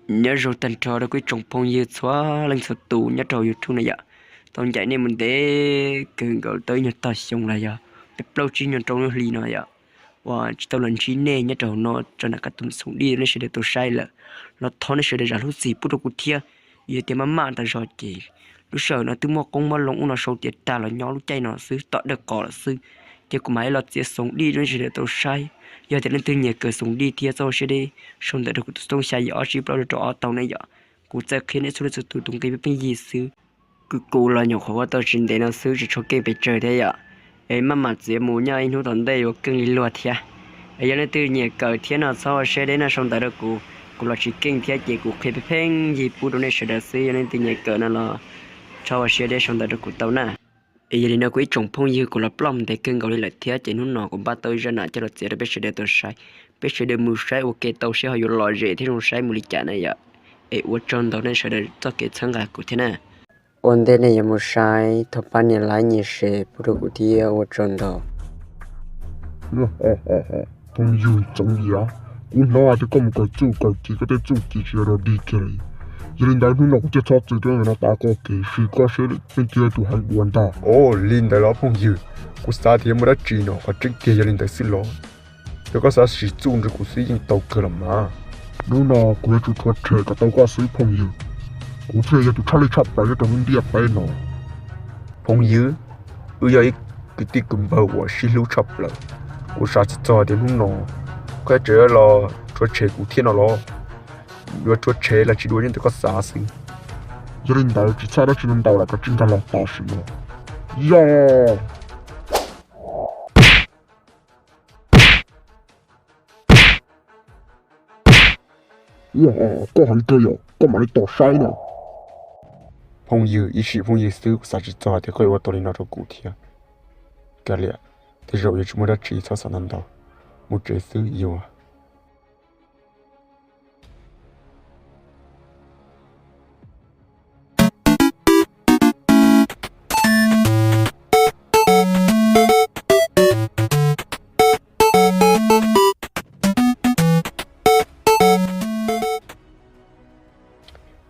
Nyob zoo tag nrho rau kuv ib tsoom phooj ywg txhua leej txhua tus nyob rau YouTube no yom. Tau ncaim nej mus ntev kawg nkaus tau ib nyuag tog xyoo los yog peb plaub tsib nyuag rau lub hli no yom, uas tsis tau los ntsib nej nyob rau hauv no tso nram qab tus xoom dij nej sawv daws tau saib lawm, los thov nej sawv daws zam lub txim pub rau kuv thiab. Yog tias maj maj tas zog ces lub sij hawm no twb muaj qoob muaj loo ub no sau tiav tag los nyob lub caij no xwb tom dawb qos lawm xwb. Ces kuv mam li los txiav xoom dij rau nej sawv daws tau saib. Yog tias leej twg nyiam kawm xoom dij thiab txoj ua siab deb sau ntawv rau kuv tus xoob xya yim ob tsib plaub rau rau ob tau ne yom. Kuv txawj qhia nej txhua leej txhua tus tus nqi pheej yig xwb. Kuv kuv los nyuam qhuav ua tau tsis ntev no xwb tsis tshua keej pes tsawg thiab yom. Es maj mam txiav mus nyob ib hnub tom ntej yuav keej li luag thiab. Es yog leej twg nyiam kawm thiab no txhob ua siab deb no sau ntawv rau kuv, kuv los tsis keej thiab ces kuv qhia pheej pheej yig pub rau nej sawv daws xwb. Yog leej twg nyiam kawm no los txhob ua siab deb sau ntawv rau kuv tau na. Es yog li no kuv ib tsoom phooj ywg kuv los ploj ntev kawg nkaus li lawm thiab ces hnub no kuv npaj tau ib zaj nam coj los txiav rau peb sawv daws tau saib. Peb sawv daws mus saib ua ke tau seb ho yuav lom zem thiab zoo saib mus li cas na yom. Es ua tsaug ntau nej sawv daws txoj kev txhawb nqa kuv thiab na. Ua ntej nej yuav mus saib thov pab nias like nias share pub rau kuv thiab ua tsaug ntau. Phooj ywg Txoov Yias, kuv hnov hais tias koj mus kawm txuj kawm ci koj tej txuj ci tsis yog dog dig kiag li. Yog li ntawd hnub no kuv thiaj txhob txwm rau no tav koj kev sim koj seb leej twg yog tus heev dua ntag. Ua li ntawd los phooj ywg, kuv xav tias muaj dab tsi no qhov tseeb tiag yog li ntawd xwb los. Yog koj xav sim txuj nrog kuv xwb yeej tau kawg los mas. Hnub no kuv yuav tsum rhuav tshem kom tau koj xwb phooj ywg, kuv thiaj yog tus tshaj lij tshaj plaws nyob rau lub ntiaj teb no. Phooj ywg, wb yog ib kwv tij kwv npawg uas sib hlub tshaj plaws. Kuv xav tsis txog tias hnub no koj tseem los rhuav tshem kuv thiab no los. Yuav rhuav tshem los tsis dua yeej ntawm koj xav xwb. Yog li ntawd tsis txhob dab tsi ntau lawm koj tsis nkag los tam sim no. Yog koj hais li kawg yog koj mam li tos saib no. Phooj ywg, ib sim phooj ywg xwb kuv xav tsis txog tias koj yuav ua tau li no rau kuv thiab. Kav liam, tej zaum yuav tsis muaj dab tsi txhob xav ntau ntau, mus tsev xwb yuav.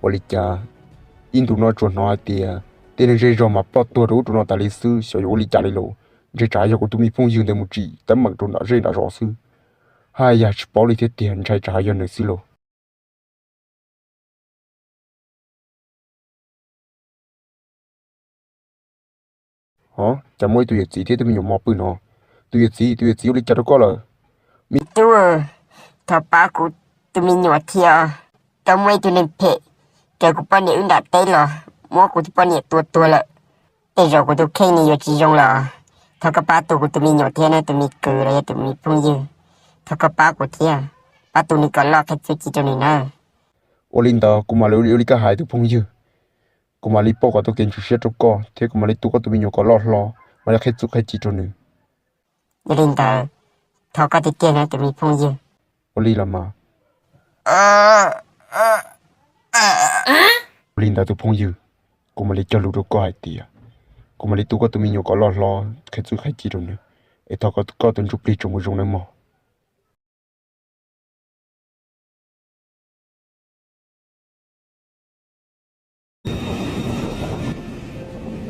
Ua li cas ib ntus no tsuas hnov hais tias tej neeg zej zog mas ploj tuag rau ub rau no tas li xwb, xyov yuav ua li cas li lauj. Ntshe tsam yog kuv tus me phooj ywg ntawd mus tsim teeb meem rau nram zej nram zos xwb. Haj yam tsis paub li thiab tiag, ntshai tsam yog nws xwb lauj. Hov, cas muaj ib tug yawm txiv thiab tus me nyuam mos pw no. Tus yawm txiv, tus yawm txiv ua li cas rau koj lawm? Me tub, thov pab kuv tus me nyuam thiab, tau muaj ib tug neeg phem raws kuv poj niam wb nram teb los muab kuv tus poj niam tua tuag lawm. Tej zaum kuv tus kheej nws yuav tsis zoo los thov koj pab tu kuv tus me nyuam thiab na tus me kwv los yog tus me phooj ywg. Thov koj pab kuv thiab, pab tu nws kom loj qhia txuj ci rau nws na. Ua li ntawd kuv mam li ua li koj hais tus phooj ywg. Kuv mam li pauj kom tau kev ntseeg siab rau koj thiab kuv mam li tu koj tus me nyuam kom loj hlo, mam li qhia txuj qhia ci rau nws. Yog li ntawd, thov koj tiag tiag na tus me phooj ywg. Ua li los mas. Ua li ntawd tus phooj ywg, kuv mam li cog lus rau koj hais tias kuv mam li tu koj tus me nyuam kom loj hlo, qhia txuj qhia ci rau nws, es thov koj tus ntsuj plig tsoom mus zoo nawb mog.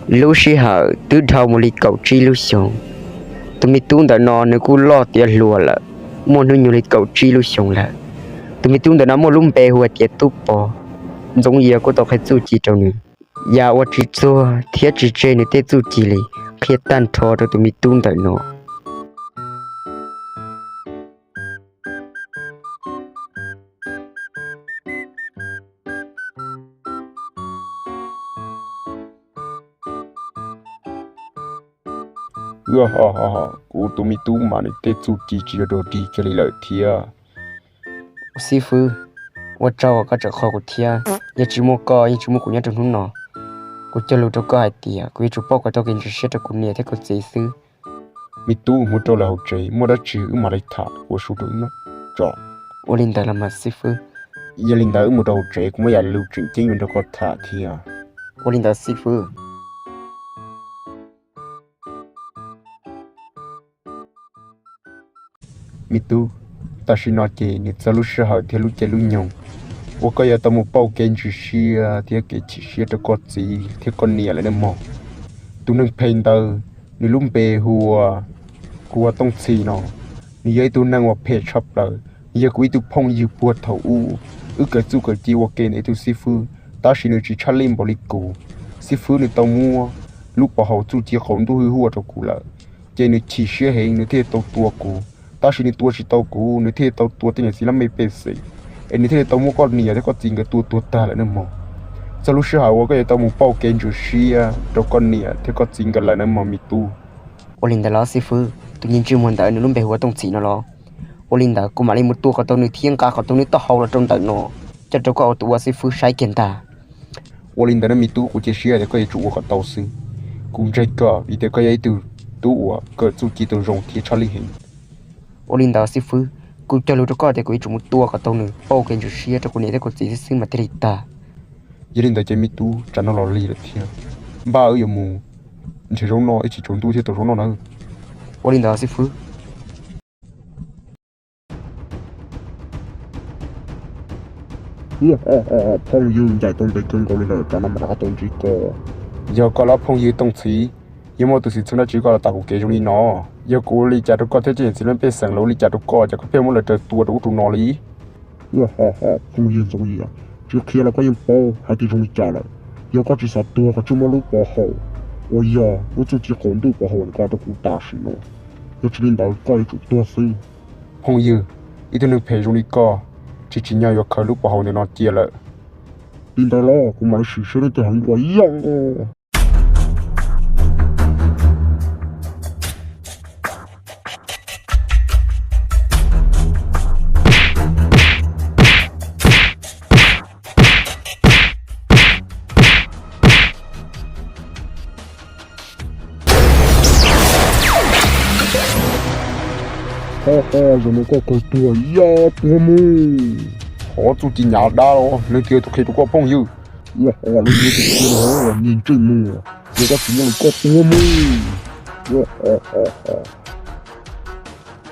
Lub sij hawm twb dhau mus li kaum tsib lub xyoos. Tus me tub ntawm no nws kuj loj tiav hluas lawm, muaj hnub nyoog li kaum tsib lub xyoos lawm. Tus me tub ntawm no muaj lub npe hu hais tias Tub Pov. Ntxoov Yias kuj tau qhia txuj ci rau nws, yam uas tsis txuag thiab tsis tseg nws tej txuj ci li, qhia tag nrho rau tus me tub ntawm no. Kuv tus me tub mas nws tej txuj ci tsis yog dog dig kiag li lawm thiab. Xib fwb, ua tsaug uas koj tseem qhuas kuv thiab, yog tsis muaj koj yeej tsis muaj kuv nyob rau hnub no. Kuv cog lus rau koj hais tias kuv yuav tsum pauj kom tau kev ntseeg siab rau kuv niam thiab kuv txiv xwb. Me tub, mus rau lawv hauv tsev, muaj dab tsi wb mam li tham ua su rau wb noj tso. Ua li ntawd los mas xib fwb. Yog li ntawd wb mus rau hauv tsev, kuv muaj yam lus tseem ceeb yuav nrog koj tham thiab. Ua li ntawd xib fwb. Me tub, tam sim no ces nws txog lub sij hawm thiab lub caij lub nyoog uas koj yuav tau mus pauj kev ntxhov siab thiab kev chim siab rau koj txiv thiab koj niam lawm nawb mog. Tus neeg phem ntawd, nws lub npe hu ua, hu ua Tooj Txhis no. Nws yog ib tug neeg uas phem tshaj plaws, nws yog kuv ib tug phooj ywg puag thaum ub, wb kawm txuj kawm ci ua ke ntawm ib tug xib fwb, tab sis nws tsis tshaj lij npaum li kuv. Xib fwb nws tau muab lub pov haum txuj ci qaum ntuj hwj huaj rau kuv lawm, ces nws chim siab heev nws thiaj li tau tua kuv. Tab sis nws tua tsis tau kuv, nws thiaj li tau tua tej niam txiv laj mej pej xeem, es nws thiaj li tau muab koj niam thiab koj txiv nkawd tua tuag tag lawm nawb mog. Txog lub sij hawm uas koj yuav tau mus pauj kev ntxhov siab rau koj niam thiab koj txiv nkawd lawm nawb mog me tub. Ua li ntawd los xib fwb, tus niag ntsej muag ntawd nws lub npe hu ua Tooj Txhis no los? Ua li ntawd kuv mam li mus tua kom tau nws thiab nqa kom tau nws taub hau los rau ntawm no, coj rau koj ua tus ua xib fwb saib kiag ntag. Ua li ntawd nawb me tub, kuv cia siab tias koj yuav tsum ua kom tau xwb. Kuv ntseeg koj vim tias koj yog ib tug tub uas kawm txuj ci tau zoo thiab tshaj lij heev. Ua li ntawd xib fwb, kuv cog lus rau koj tias kuv yuav tsum mus tua kom tau nws pauj kev ntxhov siab rau kuv niam thiab kuv txiv xwb mas thiaj li tag. Yog li ntawd ces me tub, tsam no los lig lawm thiab, npaj wb yuav mus nrhiav zaub noj ib chim tsaus ntuj thiaj tau zaub noj nawb. Ua li ntawd xib fwb. Phooj ywg, ncaim tau ntev kawg nkaus li lawm, tsam no mam rov qab tau ntsib koj. Yog koj los phooj ywg Tooj Txhis, yog muaj tus xwm txheej dab tsi koj los tas kuv kev zoo li no? Yog kuv ua li cas rau koj thiab tej niam txiv laj mej pej xeem lawv ua li cas rau koj ces koj pheej muab lawv raws tua rau ub rau no li? Phooj ywg Ntxoov Yias, tsis qhia los koj yeej paub hais tias zoo li cas lawm. Yog koj tsis xav tuag koj tsuas muab lub pov haum uas yog lub txuj ci qaum ntuj pov haum nqa rau kuv tam sim no, yog tsis li ntawd koj yuav tsum tuag xwb. Phooj ywg, ib tug neeg phem zoo li koj, tsis tsim nyog yuav khaws lub pov haum ntawm no cia lawm. Li ntawd los kuv mam li sim siab leej twg heev ua ib yam nkaus. Ho ho, zaum no koj kawg tuag, ya tuag mus. Hov, txuj ci nyav dab los leej twg tus qhia rau koj phooj ywg? Ua ho, leej twg tus qhia, niag ntsej muag, yog koj tsis muaj lus koj tuag mus.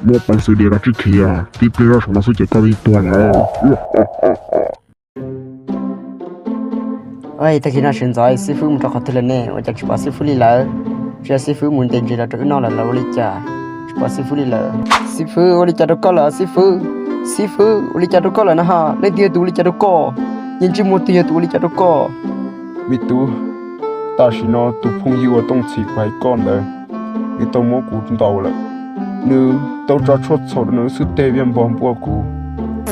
Muaj peev xwm diam los tsis khiav, tib pliag zoj saum no xwb ces koj yeej tuag lawm. Tag kis no sawv ntxov xib fwb mus rau qhov twg lawm ne? Ua cas tsis pom xib fwb li lawm? Tsis yog xib fwb mus ntes ntses los rau wb noj lawm los ua li cas tsis pom xib fwb li lawm? Xib fwb, ua li cas rau koj lawm xib fwb? Xib fwb, ua li cas rau koj lawm na ha? Leej twg yog tus ua li cas rau koj? Niag ntsej muag twg yog tus ua li cas rau koj? Me tub, tam sim no tus phooj ywg uas Tooj Txhis kuv hais koj ntawd, nws tau muab kuv ntaus lawm. Nws tau tso tshuaj txhaum rau nws lub xub teg viaj npog npuaj kuv.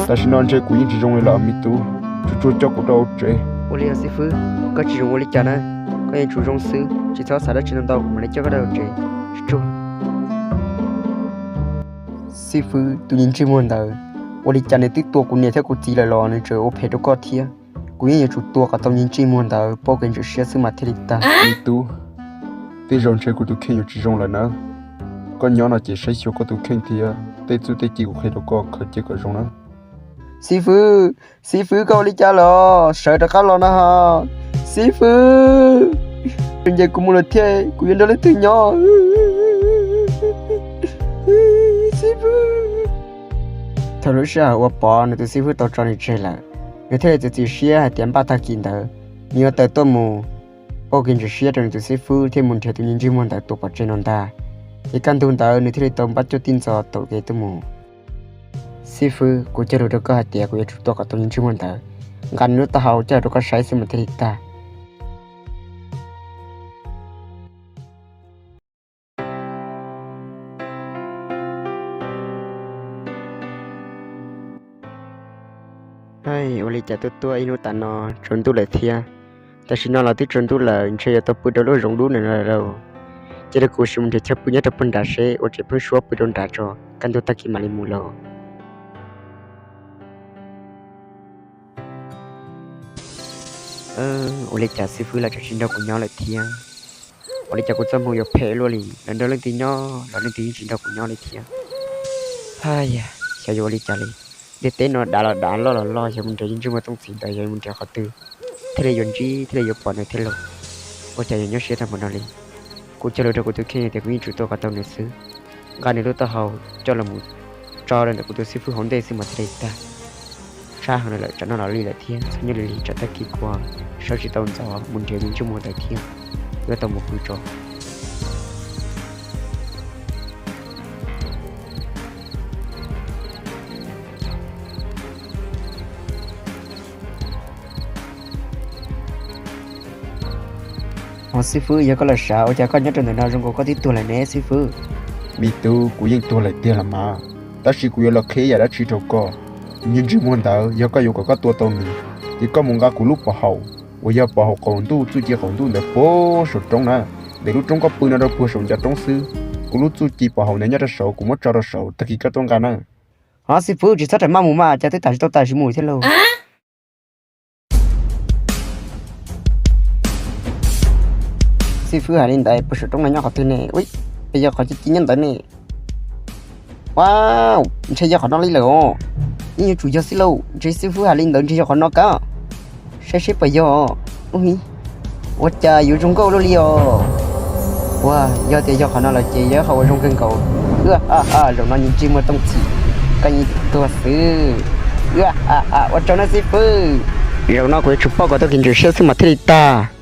Tam sim no ntshe kuv yeej tsis zoo li lawm me tub, tsuag tsuag coj kuv rau hauv tsev. Ua li os xib fwb, koj tsis zoo ua li cas na, koj yeej tsum zoo xwb, tsis txhob xav dab tsi ntau ntau, kuv mam li coj koj rau hauv tsev. Tsuag tsuag. Xib fwb, tus niag ntsej muag ntawd, ua li cas nws twb tua kuv niam thiab kuv txiv lawm los nws tseem ua phem rau koj thiab? Kuv yeej yuav tsum tua kom tau niag ntsej muag ntawd pauj kev ntxhov siab xwb mas thiaj li tag. Me tub, tej zaum ntshe kuv tus kheej yuav tsis zoo lawm nawb. Koj nyob no ces saib xyuas koj tus kheej thiab tej txuj tej ci kuv qhia rau koj khaws cia kom zoo nawb. Xib fwb, xib fwb, koj ua li cas los sawv rov qab los na ho? Xib fwb, nce kuv mus lawm thiab, kuv yuav nrog leej twg nyob? Xib fwb. Thaum lub sij hawm uas Pov nws tus xib fwb tau tso nws tseg lawm, nws thiaj li txiav txim siab hais tias npaj tag kis ntawd nws yuav tawm tuaj mus pauj kev ntxhov siab rau nws tus xib fwb thiab mus nrhiav tus niag ntsej muag ntawd tua pov tseg no ntag. Ces kaj ntug ntawd nws thiaj li tau npaj cuab tij ntxov taug kev tuaj mus. Xib fwb, kuv cog lus rau koj hais tias kuv yuav tsum tua kom tau niag ntsej muag ntawd, nqa nws lub taub hau coj los rau koj saib xwb mas thiaj li tag. Ua li cas tuaj tuaj ib hnub tas no tsaus ntuj lawm thiab. Tam sim no los twb tsaus ntuj lawm, ntshe yuav tau pw rau lub zoov dub no lawm lauj. Cia rau kuv sim mus nrhiav chaw pw nyob rau puag nrad seb ua tseem pheeb suab pw rau nrad tso, kaj ntug tag kis mam li mus lauj. Ua li cas xib fwb lawv tseem tsis nrog kuv nyob lawm thiab? Ua li cas kuv txoj hmoo yuav phem luaj li, lawv nrog leej twg nyob los leej twg yeej tsis nrog kuv nyob li thiab. Haj yam, xyov yuav ua li cas li. Ntiaj teb no dav los dav, loj los loj, yog mus nrhiav ntsej muag Tooj Txhis ntawd yog mus nrhiav qhov twg thiaj li yuav ntsib thiaj li yuav pom nws thiab lauj? Ua cas yuav nyuaj siab tag npaum no li? Kuv cog lus rau kuv tus kheej tias kuv yeej tsum tua kom tau nws xwb, nqa nws lub taub hau coj los mus tso rau ntawm kuv tus xib fwb hauv ntej xwb mas thiaj li tag. tshaj heev lawm, tsam no los li lawm thiab, txhob nyob li li, tsam tag kis kuv sawv tsis tau ntxov mus nrhiav me ntsej muag ntawd thiab, yuav tau mus pw tso. Ho xib fwb, yog koj los sav, ua cas koj nyob rau ntawm no zoo nkaus koj twb tuag lawm ne xib fwb? Me tub, kuv yeej tuag lawm tiag los mas, tab sis kuv yuav los qhia yam dab tsi rau koj. Tus ntsej muag ntawd yog koj yuav kom koj tua tau nws, ces koj mus nqa kuv lub pov haum uas yog pov haum qaum ntuj, txuj ci qaum ntuj ntawd puag saum roob na, ntawm lub roob koj pw no rau puag saum ncov roob xwb. Kuv lub txuj ci pov haum ntawd nyob rau saud, kuv muab tso rau saud, tag kis koj tuaj nqa na. Ho xib fwb, tsis txhob rawm maj mus mas, cas twb tam sim tuaj tam sim mus thiab lauj. Xib fwb hais li ntawd, puag saum roob no nyob qhov twg ne? Ua, yog qhov ci ci nyob ntawd ne. Ua, ntshe yog qhov no li lawm os. Yeej yuav tsum yog xwb lauj, ntshe xib fwb hais li ntawd ntshe yog qhov no kab. Saib seb puas yog. Ua cas yuav zoo nkauj luaj li os. Ua, yog tias yog qhov no lawm ces yog qhov uas zoo kawg nkaus. Ua, zaum no ntsej muag tooj txhim, koj yeej tuag xwb. Ua, ua tsaug nawb xib fwb. Zaum no kuv yuav tsum pauj kom tau kev ntseem siab xwb mas thiaj li tag.